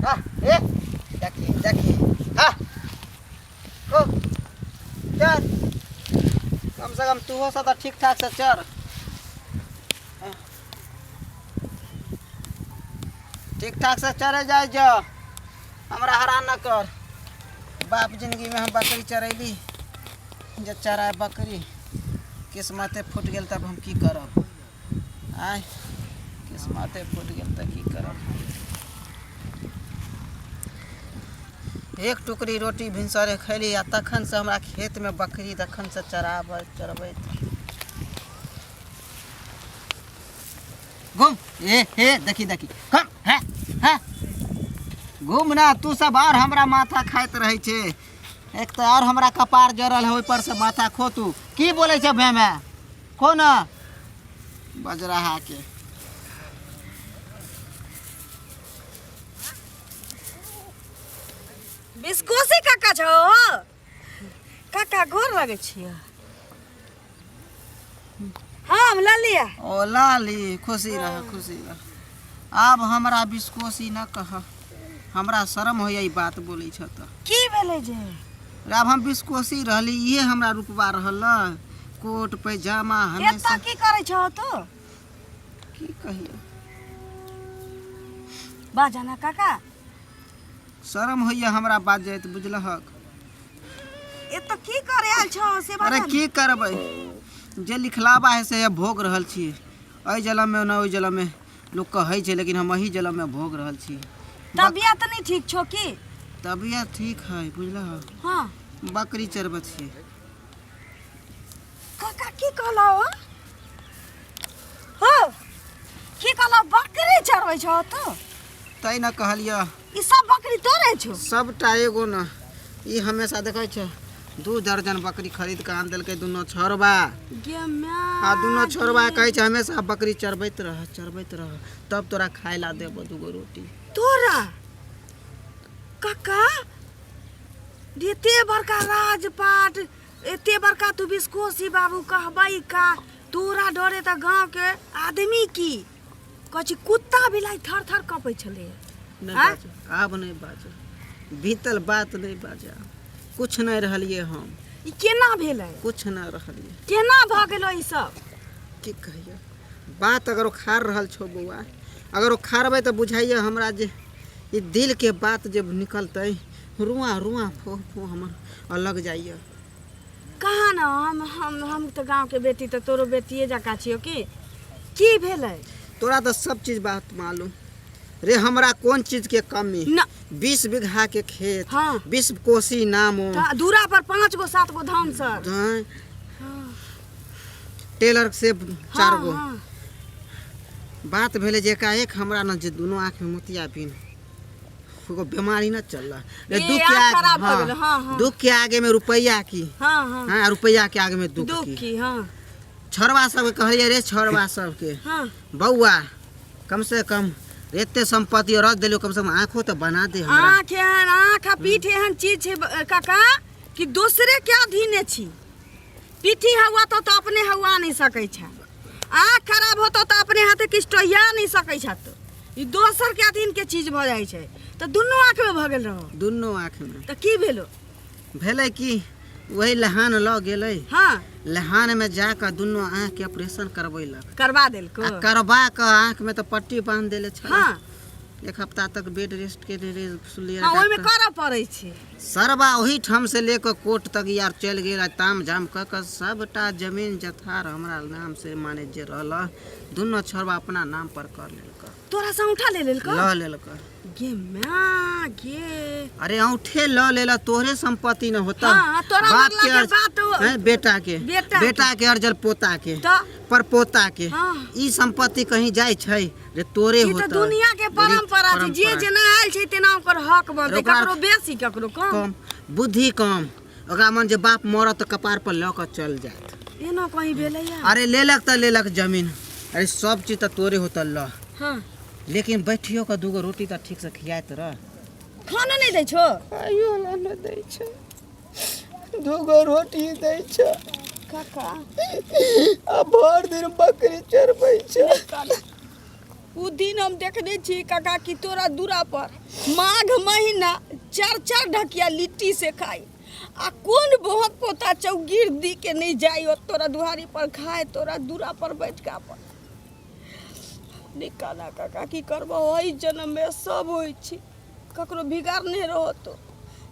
हाँ ए देखी देखी हाँ हो चल कम से कम तू हो सा ठीक ठाक से चल ठीक ठाक से चरे जाए जो हमरा हरान न कर बाप जिंदगी में हम बकरी चरैली जे चराए बकरी किस्मते फूट गेल तब हम की करब आय किस्मते फूट गेल तऽ की करब एक टुकड़ी रोटी भिनसरे खैली आ तखन से हमरा खेतमे बकरी तखन से चराबैत चरबैत घूम ए हे देखी देखी घूम हे हे घूम ना तू सब और हमरा माथा खाइत रहै छै एक तऽ और हमरा कपार जरल है ओहि पर से माथा खो तू की बोलै छै भे मे खो ना बजराहा के बिस्कोसी काका छौ हो काका गोर लगै छियै हम लऽ लिअ ओ लाली खुशी रह खुशी रह आब हमरा बिस्कोसी न कह हमरा शरम होइए ई बात बोलै छ तऽ की भेलै जे आब हम बिस्कोसी रहली इहे हमरा रुपबा रहल कोट पैजामा हमेशा एतऽ की करै छौ तू की कहियो बाजा ना काका शरम होइए हमरा बाजैत बुझलहक एतऽ की करे आयल छौ से अरे बाजा ने। की करबै जे लिखलाबा है से भोग रहल छी एहि जलममे न ओहि जलममे लोक कहै छै लेकिन हम एहि जलममे भोग रहल छी तबियत नहीं ठीक छौ की तबियत ठीक है बुझलहक हाँ बकरी चरबै छियै काका की कहलौ हो हो की कहलौ बकरी चरबै छौ तू तै ने कहलियऽ ई सब बकरी तोरे छौ सबटा एगो न ई हमेशा देखै छै दू दर्जन बकरी खरीद कऽ आन देलकै दुनू छोरबा गे माय आ दुनू छोरबा कहै छै हमेशा बकरी चरबैत रह चरबैत रह तब तोरा खाय ला देबो दूगो रोटी तोरा काका एते बड़का राजपाट एते बड़का तू बिस्कोसी बाबू कहबै का तोरा डरे तऽ गाँवके आदमी की कहै छी कुत्ता बिलाइ थर थर कँपै छलै नहि आँय? बाजू आब नहि बाजू बीतल बात नहि बाजू कुछ नहि रहलियै हम ई केना भेलै कुछ नहि रहलियै केना भऽ गेलो ई सब की कहियो बात अगर उखाड़ रहल छौ बौआ अगर उखाड़बै तऽ बुझाइए हमरा जे ई दिलके बात जे निकलतै रुआ रुआ फो फो हमर अलग जाइए कहाँ न हम हम हम तऽ गाँवके बेटी तऽ तोरो बेटिए जकाँ छियौ की की भेलै तोरा तऽ सब चीज बात मालूम रे हमरा कोन चीज के कमी न 20 बीघा के खेत हाँ। 20 कोसी नाम हो तऽ दूरा पर पाँच गो सात गो धान सर हाँ। टेलर से चार गो हाँ, बात भेलै जे एकाएक हमरा न जे दुनू आँखिमे मोतिया बिन एगो बीमारी न चलल रे ए, दुख के आँख आगे खराब भऽ गेलै, हाँ, हाँ। दुख के आगे में रुपैया की हाँ हाँ हाँ रुपैया के आगे में दुख दुख की की हाँ छोड़वा सबके कहलियै रे छोड़वा सबके हाँ बौआ कम से कम एते संपत्ति रख देलियो कम से कम आँखो तऽ बना दे हमरा आँख एहन आँख आ पीठ एहन चीज छै काका कि दोसरे के अधीने छी पीठी हवा तो तो अपने हवा नहीं सकै छै आँख खराब होतो तऽ अपने हाथे किछु टोहिया नहि सकै छह तो ई दोसर के अधीन के चीज भऽ जाइ छै तऽ दुनू आँखमे भऽ गेल रहो दुनू आँखिमे तऽ की भेलो भेलै कि वही लहान लऽ गेलै हाँ लहानमे जाकऽ दुनू आँखिके ऑपरेशन करबैलक करबा देलको आ करबा कऽ आँखिमे तऽ पट्टी बान्हि देले छलै हाँ एक हफ्ता तक बेड रेस्ट के रे सुनलियै हाँ ओहिमे डॉक्टर करऽ पड़ै छै सरबा ओहिठाम से ले कऽ कोर्ट तक यार चलि गेल आ ताम झाम कऽ कऽ सबटा जमीन जथार हमरा नाम से माने जे रहल दुनू छोरबा अपना नाम पर कर लेलक तोरा से औंठा ले लेलको लऽ लेलक गे माँ गे अरे औंठे लऽ लेला तोहरे संपत्ति न होता हाँ, तोरा बाप मरला के के बाद तो- हैं, बेटा के बेटा के। बेटा के अर्जल पोता के तऽ पर पोता के हाँ। ई संपत्ति कहीं जाइ छै रे तोरे ई तऽ होता दुनिया के परंपरा छै जे जेना आयल छै तेना ओकर हक बनतै ओकरा- ककरो बेसी ककरो कम कम बुद्धि कम ओकरा मन जे बाप मरत तऽ कपार पर लऽ कऽ चल जायत एना कहीं भेलैया अरे लेलक तऽ लेलक जमीन अरे सब चीज तऽ तोरे होतल लऽ हाँ लेकिन बैठियो कऽ दूगो रोटी तऽ ठीक से खियाइत रह खाना नहि दै छौ खाइयो ला नहि दै छै दूगो रोटी दै छै काका आ भरि दिन बकरी चरबै छै ओ दिन हम देखने छी काका कि तोरा दूरा पर माघ महीना चार चार ढकिया लिट्टी से खाई आ कोन बहुत पोता चौगिर दी के नहीं जाई और तोरा दुहारी पर खाए तोरा दूरा पर बैठ के अपन निकाला। काका की करबो, एहि जन्म में सब होइ छै, ककरो बिगाड़ नहीं रहो तो,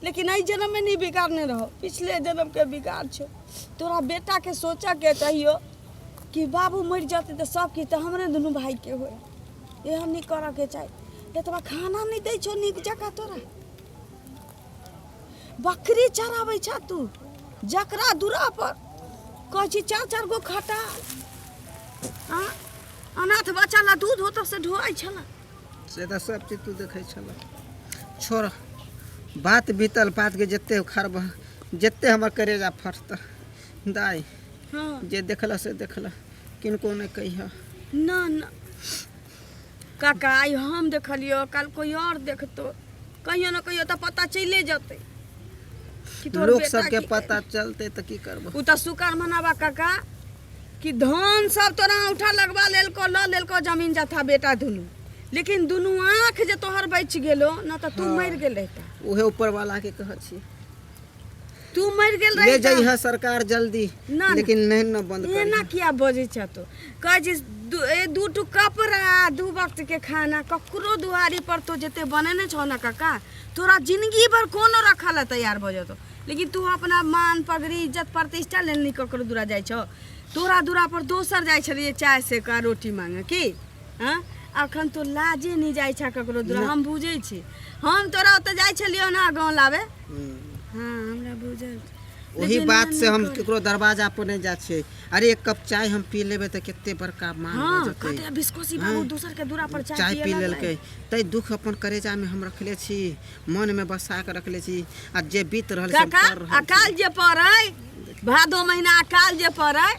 लेकिन एहि जन्म में नहीं बिगाड़ने रहो, पिछले जन्म के बिगाड़ छो। तोरा बेटा के सोचा के चाहियो कि बाबू मरि जतै तऽ सब किछु तऽ हमरे दुनू भाई के होय। एहन नहीं करऽ के चाही। एतबा खाना नहीं दै छौ नीक जकाँ, तोरा बकरी चराबै छ तू जकरा दूरा पर कहै छी चार चार गो खटा आ अनाथ बच्चा ला दूध होतो से ढोआइ छला। से तऽ सब चीज तू देखै छल। छोड़, बात बीतल बात के जते उखाड़ब जते हमर करेजा फटत दाई। हाँ। जे देखल से देखल, किनको नहि कहिह। ना ना काका, आइ हम देखलियो, कल कोई और देखतो, कहियो न कहियो तऽ पता चले जतै कि तोहर लोक बेटा सबके की। पता चलतै तऽ की करबो? उ तऽ शुक्र मनाबा काका कि धान सब तोरा औंठा लगवा लेलको, लऽ लेलको जमीन जथा बेटा दुनू, लेकिन दुनू आँख जे तोहर बचि गेलो न तऽ तू मरि गेल रहिता। उहे ऊपर वाला के कहै छी। तू मरि गेल ले रहिता। जइह सरकार जल्दी। ना, ना। लेकिन नहीं न बंद कर। एना किया बजै छ तू? कहै छी दू टू कपड़ा, दू वक्त के खाना ककरो दुआरी पर तो जते बनेने छौ ना काका, तोरा जिंदगी भर कोनो रखल ला तैयार भऽ जेतौ, लेकिन तू अपना मान पगड़ी इज्जत प्रतिष्ठा लेल नहीं ककरो दूरा जाइ छौ। तोरा दूरा पर दोसर जाइ छलियै चाय से का रोटी मांगे की। हाँ, अखन तो लाजे नहीं जाइ छ ककरो दूरा। हम बुझै छी, हम तोरा ओतऽ जाइ छलियौ ना गाँव लाबे। हाँ, हमरा बुझल छै। वही लेकिन बात एहन से नहि हम कर। केकरो दरवाजा पर नहीं जाइ छियै। अरे, एक कप चाय हम पी लेबै तऽ कते बड़का मान भऽ हाँ जेतै। कहते बिस्कोसी बाबू दोसर के दूरा पर चाय चाय पिए पी लगलै। लेलकै। तै दुख अपन करेजा में हम रखले छी, मन में बसा के रखले छी आ जे बीत रहल से हम काका कर रहल छी। अकाल जे पड़ै, भादो महीना अकाल जे पड़ै,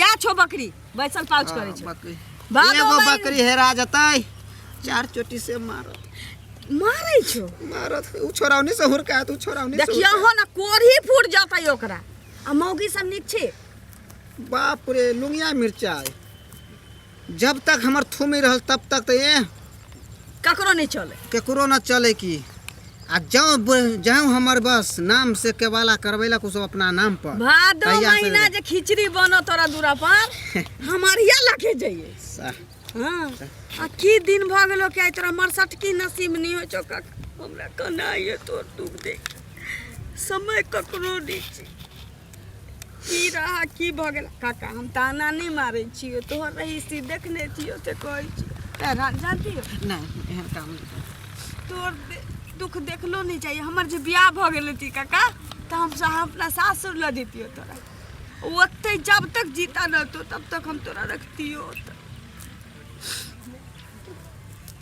या छो बकरी बैसल पाउच करै छो। बकरी भादो एगो महीना- बकरी हेरा जतै, चार चोटी से मारत। मारै छो? मारत। उ छोराउनी से हुरकायत, उ छोराउनी से। देखियो हो ना, कोढ़ी फूट जतै ओकरा। आ मौगी सब नीक छै? हुरकायत। बाप रे, लुंगिया मिर्चाई जब तक हमर थूमी रहल तब तक तऽ ए ककरो नहीं चले। केकरो न चले की। आ जौं जौं हमर बस नाम से केवाला करबैलक उ सब अपना नाम पर भादो तहिया से। महीना जे खिचड़ी बनो तोरा दूरा पर, हमारिया लगे जाइए। हाँ, आ की दिन भऽ गेलो कि आइ तोरा मरसटकी नसीब नहीं होइ छौ काका। हमरा कना ये तोर दुख देख, समय ककरो नहि छै। की रहा, की भऽ गेल काका? हम ताना नहि मारै छियो, तोहर रहीसी देखने छियो से कहै छियो। जानती हो? नहीं, एहन काम नहीं कर। तोर दुख देखलो नहीं चाहिए। हमर जे बियाह भऽ गेल होती काका, तऽ हम अपना सासुर लऽ जैतियो तोरा ओतै। जब तक जीता रहतो तब तक हम तोरा रखतियो ओतऽ।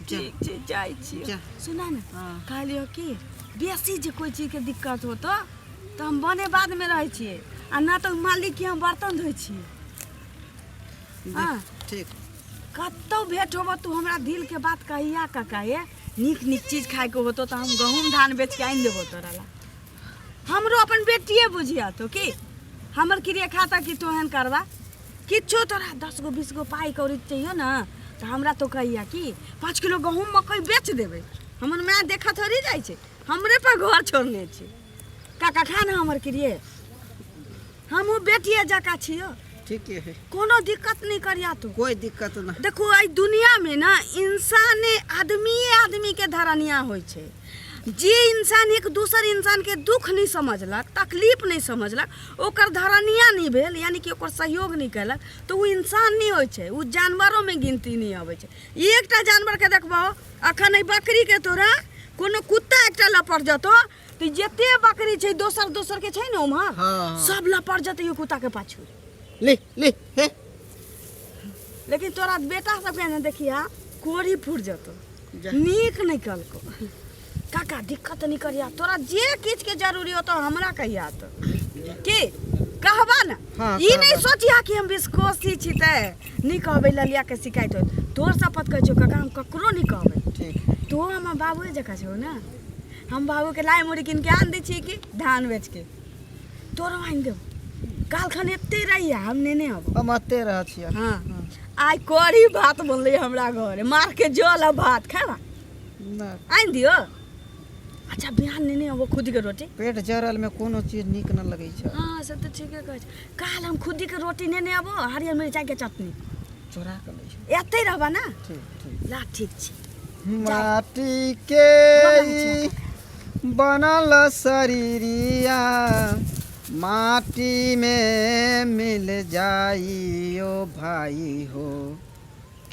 जा। ठीक छै, जाइ छियो। जा। सुना ने। हाँ। कहलियो कि बेसी जे कोइ चीजके दिक्कत होतो तऽ हम बने बादमे रहै छियै आ ना तऽ मालिकके हम बर्तन धोइ छियै। हाँ। ठीक। कतौ भेंट होबो तू हमरा दिल के बात कहिया काका। ये नीक नीक चीज खाइके होतो तऽ हम गहूँम धान बेच के आनि देबो तोरा ला। हमरो अपन बेटिए बुझिया तो की हमर क्रिया खाता कि तोहन करबा किछो। तोरा 10 गो 20 गो पाइ कौड़ी चाहियो ना तऽ हमरा तो कहिया कि 5 किलो गहूँम मकई बेच देबै। हमर माय देखा थोड़ी जाइ छै, हमरे पर घर छोड़ने छै। काका, खा ना हमर क्रिये, हमहूँ बेटिए जकाँ छियो। ठीक है। कोनो दिक्कत नहीं करिया तू। कोई दिक्कत ना। देखो, एहि दुनियामे ने इंसाने आदमीए आदमीके धरनिया होइ छै। जे इंसान एक दोसर इंसानके दुख नहि समझलक, तकलीफ नहि समझलक, ओकर धरनिया नहि भेल, यानी कि ओकर सहयोग नहि केलक, तऽ ओ इंसान नहि होइ छै, ओ जानवरोमे गिनती नहि अबै छै। एकटा जानवरके देखबहो, अखन एहि बकरीके तोरा कोनो कुत्ता एकटा लपट जेतौ तऽ जते बकरी छै दोसर दोसरके छै ने उम्हर, सब लपट जेतै ओ कुत्ताके पाछू। ले ले हे। लेकिन तोरा बेटा सबके ने देखिया, कोरी फूट जेतौ। जा। नीक नहि कलको काका, दिक्कत नहीं करिया। तोरा जे किछु के जरूरी होतो हमरा कहिया तो की कहबा ने। हाँ, ई नहीं कहबा। सोचिया कि हम विस्कोसी छी ते नहीं कहबै, ललिया के शिकायत होत। तोर शपथ कहै छियौ काका, हम ककरो नहीं कहबै। ठीक। तो हमर बाबुए जकाँ छौ ने। हम बाबूके लाइ मुड़ी कीन के आनि दै छियै कि धान बेच के, तोरो आनि देबौ। काल्हिखन एते रहिया, हम नेने अबौ। हम अते रह छियै। हाँ, आइ कढ़ी भात बनलै हमरा घरे मार के जल आ भात खाबा ना। आनि दियौ। अच्छा बिहान नेने अबो खुद के रोटी। पेट जरल में कोनो चीज नीक न लगै छै। हाँ से तऽ ठीके कहै छै। काल्हि हम खुदी के रोटी नेने अबो हरियर मिरचाई के चटनी। चोरा के लै छै। एतै रहबा ना? ठीक ठीक। ला ठीक छै। माटी के गोर ई बनल शरीरिया माटी में मिल जाई ओ भाई हो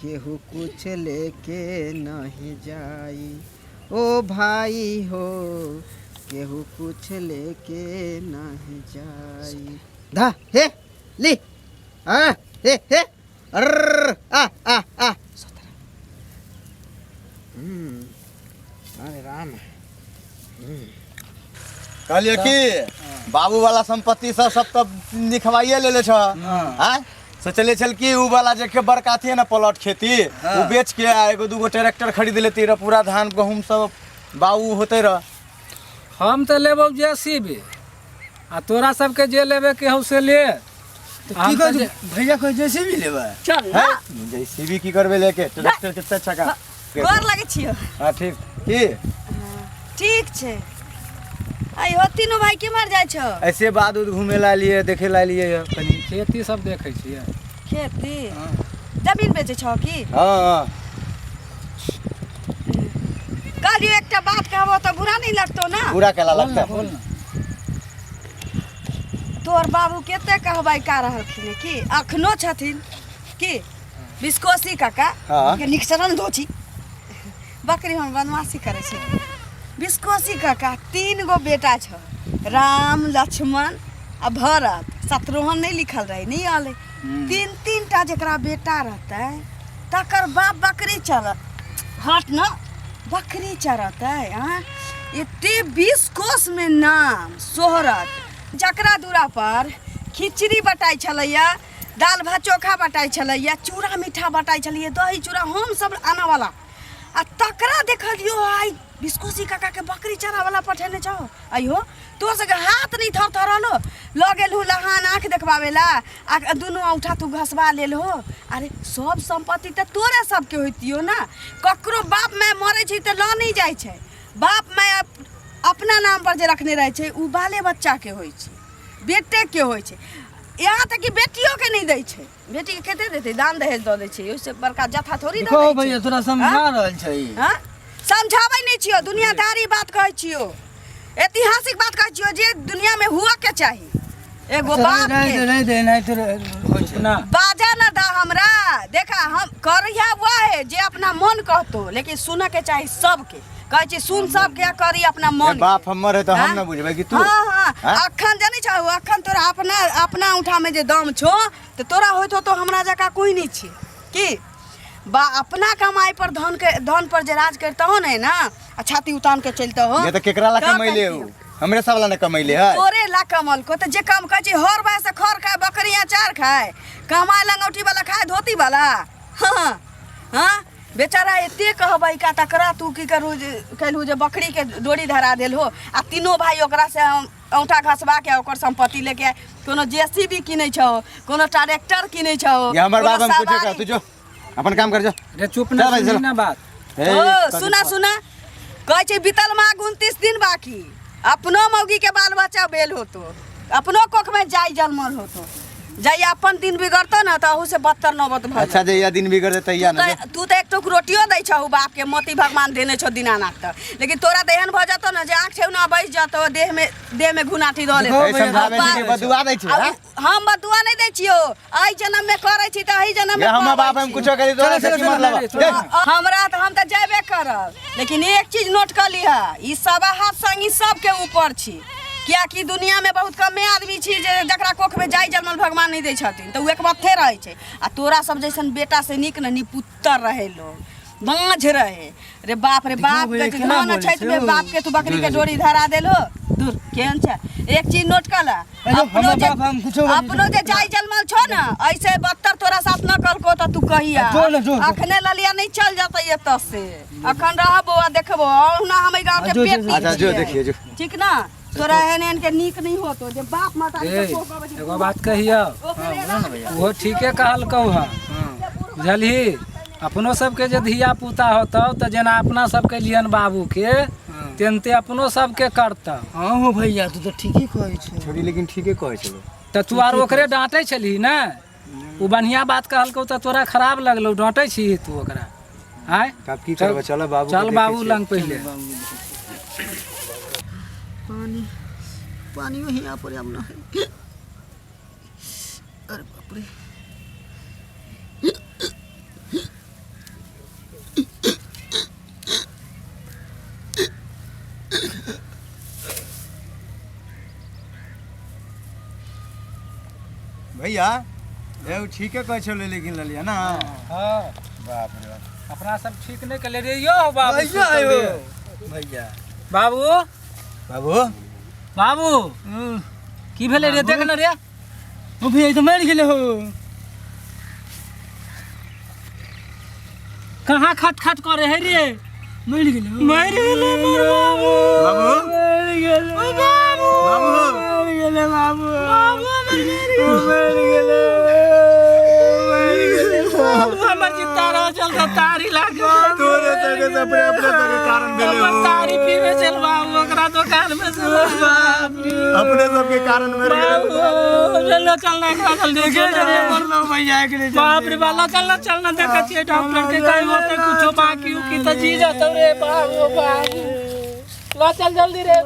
केहू कुछ लेके नहीं जाई ओ भाई हो केहू कुछ लेके नहीं जाई। धा हे ली आ हे हे अर्र आ आ आ। अरे राम। कहलिए कि बाबू वाला संपत्ति सब सब तऽ लिखवाइए लेले छ। आँय सोचले छल कि उ वाला जे के बड़का अथी है ना प्लॉट खेती उ बेच के आ एगो दूगो ट्रैक्टर खरीद लेती रह पूरा धान गहूम सब बाबू होते रह। हम तऽ लेबौ जेसीबी आ तोरा सबके जे लेबे के हौ से ले। तऽ की कहै छै भैया कहै जेसीबी लेबै? चल ना। जेसीबी की करबे लेके ट्रैक्टर कते अच्छा का। गोर लगै छियौ। हाँ ठीक की ठीक छै। आई हो तीनू भाई केम्हर जाइ छौ? ऐसे बाद उद घूमे ला लिए देखे ला लिए कनी। खेती सब देखै छियै। खेती? जमीन बेचै छौ की? हाँ हाँ। कहलियौ एकटा बात कहबो तऽ बुरा नहीं लगतौ ना? बुरा केला लगता है? बोल ना। तोहर बाबू कते कहबै का रहलखिन कि अखनो छथिन कि बिस्कोसी काका हाँ। के नीक चरण धोची बकरी हम बदमाशी करै छै। बिस्कोसी काका 3 गो बेटा छौ, राम लक्ष्मण आ भरत। शत्रुघ्न नहीं लिखल रहे नहीं आले। तीन तीन टा जकरा बेटा रहतै तकर बाप बकरी चर हट न बकरी चरतै। हाँ एते 20 कोस में नाम सोहरत। जकरा दूरा पर खिचड़ी बटाइ छलैया, दाल भात चोखा बटाइ छलैया, चूड़ा मीठा बटाइ छलैया, दही चूड़ा हम सब आनऽवला आ तकरा देखलियो आइ बिस्कोसी काका के बकरी चरावला पठेने छौ। अइहो तोर सबके हाथ नहीं थर थरलो लऽ गेलहु लहान आँख देखबाबेला आ दुनू औंठा तू घसबा लेलहो। अरे सब संपत्ति तऽ तोरे सबके होइतियो ना। ककरो बाप माय मरै छै तऽ लऽ नहि जाइ छै। बाप माय अपना नाम पर जे रखने रहै छै उ बाले बच्चाके होइ छै, बेटेके होइ छै। यहाँ तक कि बेटियोके नहि दै छै। बेटीके कते देतै? दान दहेज दऽ दै छै, ओहिसँ बड़का जथा थोड़ी दऽ देखो दै छै। भैया तोरा समझा रहल छै। हाँ? समझाबै नहि छियौ, दुनियादारी बात कहै छियौ, ऐतिहासिक बात कहै छियौ जे दुनिया में हुआ के चाही। एगो अच्छा, बाप नहीं के दे नहीं दे नहीं तो ना बाजा न दा हमरा। देखा हम करिया वह है जे अपना मन कहतो, लेकिन सुनऽ के चाही सबके। कहै छी सुन सबके आ करी अपना मन के। बाप हमर है तऽ हम हाँ? न बुझबै कि तू। हाँ हाँ हाँ? अखन जानै छौ अखन तोरा अपना अपना औंठा में जे दम छौ तऽ तोरा होइत होतो हमरा जकाँ कोइ नहि छै की बा अपना कमाई पर धन के धन पर जे राज करतहो ने ना आ छाती उतान के चलतहो। ये तऽ केकरा ला तऽ कमैले कहियौ। हो? हमरे सब ला न कमैले है। तोरे ला कमल को तऽ जे कम कहै छी हर बार से खर खाए बकरी अचार खाए कमाए लंगौटी वाला खाए धोती वाला। हाँ हाँ बेचारा एते कहबै का तकरा तू की करू जे कहलहु जे बकरी के डोरी धरा देलहो आ तीनों भाई ओकरा से औंठा घसबा के ओकर संपत्ति लेके कोनो जेसीबी किनै छौ, कोनो ट्रैक्टर किनै छौ, ये हमर कोनो बाप हम कुछो कर सवारी। तू जो अपन काम कर जो। रे चुप ना चल भाई, सुनी चल। ना बात। हे, ओ कर सुना सुना कहै छै बीतल माघ 29 दिन बाकी अपनो मौगी के बाल बच्चा भेल होतो, अपनो कोख में जाय जन्मल होतो, जहिया अपन दिन बिगड़तो ना तऽ अहू से बदतर नौबत भऽ अच्छा जहिया दिन बिगड़ जेतै तहिया ना तू तऽ एक टुक रोटियो दै छहु बाप के, मोती भगवान देने छौ दीनानाथ तऽ, लेकिन तोरा तऽ एहन भऽ जेतौ ना जे आँख ठेहुना बैस जेतौ, देह में घुनाठी दऽ लेतौ। ए, समझाबै छी कि बदुआ दै छी, आ हाँ? हम बदुआ नहि दै छियौ, एहि जन्म में करै छी तऽ एहि जन्म में ये हमर पाबै बाप हम छी। कुछो करी तोरा से की मतलब? चल, देख। हमरा तऽ हम तऽ जेबे करब, लेकिन एक चीज नोट कऽ लिह, ई सवा हाथ संगी सबके ऊपर छी, कियाकि दुनिया में बहुत कमे आदमी छी जे जकरा कोख में जाय जन्मल भगवान नहि दै छथिन तऽ ओ एकबत्थे रहै छै। आ तोरा सब जैसन बेटा से नीक ने निपुत्तर रहे लोग, बाँझ रहे। रे बाप रे बाप भैया, के केना धन बोलै अछैत छै में ओ? बाप के तू बकरी के डोरी धरा देलहो, दूर केहन छै। एक चीज नोट कऽ ले, अरे अपनो हमर जे बाप हम कुछो बोलै अपनो जे जाय जन्मल छौ ने ऐसे बदतर तोरा साथ न कलको तऽ तू कहिया जो ने, जो, जो। अखने ललिया नहीं चल जतै एतऽ से, अखन रहबो आ देखबो ओहुना हम एहि गाँव के जो, जो, बेटी जो। अच्छा, जो, छियै। देखिए, जो। ठीक ना, तोरा एहन एहन के नीक नहीं होतो जे बाप माता ए, एगो बात कहियौ, ओकरे ओहो ठीके कहलकौ हँ। बुझलही अपनो सबके जे धिया पुता होतौ तऽ जेना अपना सबके लियन बाबूके तेनते अपनो सबके करतौ। हाँ हो भैया, तू तऽ ठीके कहै छै। छोरी लेकिन ठीके कहै छलो। तऽ तू आर ओकरे डाँटै छलही ने? ओ बढ़िआँ बात कहलकौ तऽ तोरा खराब लगलौ, डाँटै छिही तू ओकरा। आँय तब की करबै? चल बाबू, चल बाबू लग पहिले। पानी पानियो हियाँ पर आब न है। अरे बाप रे, भैया ए उ ठीके कहै छलै लेकिन ललिया ना। हाँ बाप रे बाप, अपना सब ठीक नहीं कले रे। यो बाबू भैया सुतल आयो रे। भैया। बाबू बाबू बाबू की भेलै रे? देख न रे। ओ भैया, ई तऽ मरि गेलै हो। कहाँ खट खट करे है रे? मरि गेलै हो। मरि गेलै मोर बाबू। बाबू मरि गेलै बाबू बाबू मरि गेलै बाबू। बाबू हमर मरि गेलै। मरि गेलै मरि गेलै। बाबू हमर जिता रह चल त तारी लाग तोरे सके से अपने अपने सके कारण भेलै हमर हो। तारी पीवे चल बाबू ओकरा दुकान में से। बाप रे, अपने सबके कारण मरि गेलै। बाबू चलो चलना एकरा जल्दी चल। मरलो भैया एकरे। बाप रे बाला, चलना चलना, देखै छियै डॉक्टर के कहीं होतै कुछो बाकी उकी तऽ जी जतौ रे बाबू। बाबू ला चल जल्दी रे।